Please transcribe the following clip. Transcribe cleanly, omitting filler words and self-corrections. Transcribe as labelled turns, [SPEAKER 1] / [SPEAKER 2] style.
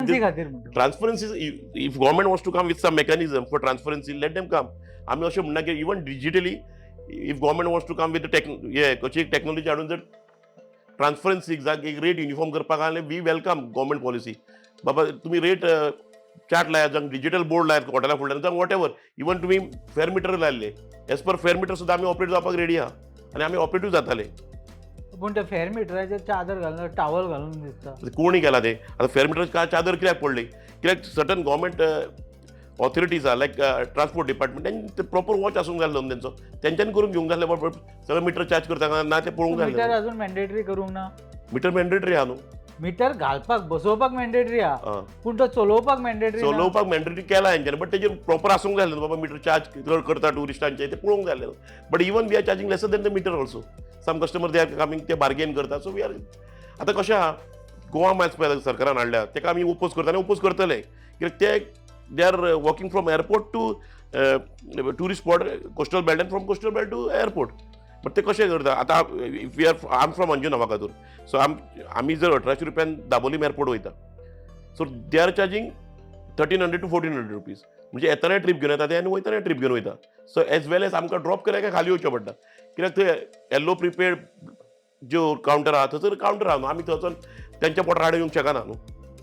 [SPEAKER 1] Transparency खातीर म्हणटा.
[SPEAKER 2] Transparency, if government wants to come with some mechanism for transparency, let them come. आमी अशें म्हणना की even digitally, if government wants to come with tech, हे कशी टॅक्नॉलॉजी हाडून जर ट्रान्सपरन्सी जाग एक रेट युनिफॉर्म करपाक आसले, we welcome government policy. बाबा, तुमी रेट चार्ट लायात, जावं डिजिटल बोर्ड लायात हॉटेला फुडल्यान, जावं what ever, even तुमी फेअर मिटर लायल्ले, एज पर फेअर मिटर सुद्दां आमी ऑपरेट जावपाक रेडी आहा आनी आमी ऑपरेटीव जाताले.
[SPEAKER 1] पूण ते फेअर मिटराचेर चादर घालून, टावल घालून दिसता.
[SPEAKER 2] कोणी केला ते? आतां फेअर मिटर का चादर कित्याक पडली? कित्याक सर्टन गव्हर्मेंट ऑथॉरिटीज आहा, लायक ट्रान्सपोर्ट डिपार्टमेंट, तेंचे प्रॉपर वॉच आसूंक जाय आसलो तेंचो. तेंच्यांनी करून घेवंक जाय आसलें. सगळें मिटर चार्ज करता ना ते पळोवंक जाय
[SPEAKER 1] मिटर
[SPEAKER 2] आसलें.
[SPEAKER 1] अजून मॅन्डेटरी करूंक ना.
[SPEAKER 2] मिटर मॅन्डेटरी आहा न्हू.
[SPEAKER 1] मिटर घालपाक, बसोवपाक मॅन्डेटरी आहा, पूण तो चलोवपाक मॅन्डेटरी?
[SPEAKER 2] चलोवपाक मॅन्डेटरी केला हेंच्यांनी, बट तेजेर प्रॉपर आसूंक जाय आसलें. बाबा, मिटर चार्ज चड करता ट्युरिस्टांचे, ते पळोवंक जाय आसलें. But even we are charging lesser than the meter also. Some customer, they are coming, ते बार्गेन करता. सो we are, आतां कशें आहा, गोवा मायल्स पळय सरकारान हाडल्या, तेका आमी ओपोज करता आनी ओपोज करतले, कित्याक ते they are walking from airport to tourist spot, coastal belt, and from coastal belt to airport. But ते कशें करता आतां? If we are, I am from Anjuna Vagator, so आमी जर 1800 रुपयान दाबोलीम एअरपोर्ट वयता, so they are charging ₹1300 to ₹1400. म्हणजे येताना ट्रीप घेवन येता ते आनी वयताना ट्रीप घेवन वयता. सो एज वेल एज आमकां ड्रॉप केल्यार काय खाली वचचें पडटा, कित्याक थंय येल्लो प्रिपेड ज्यो कावंटर आहा, थंयसर कावंटर आहा न्हू, आमी थंय वचोन तेंच्या पोटार आड येवंक शकना न्हू.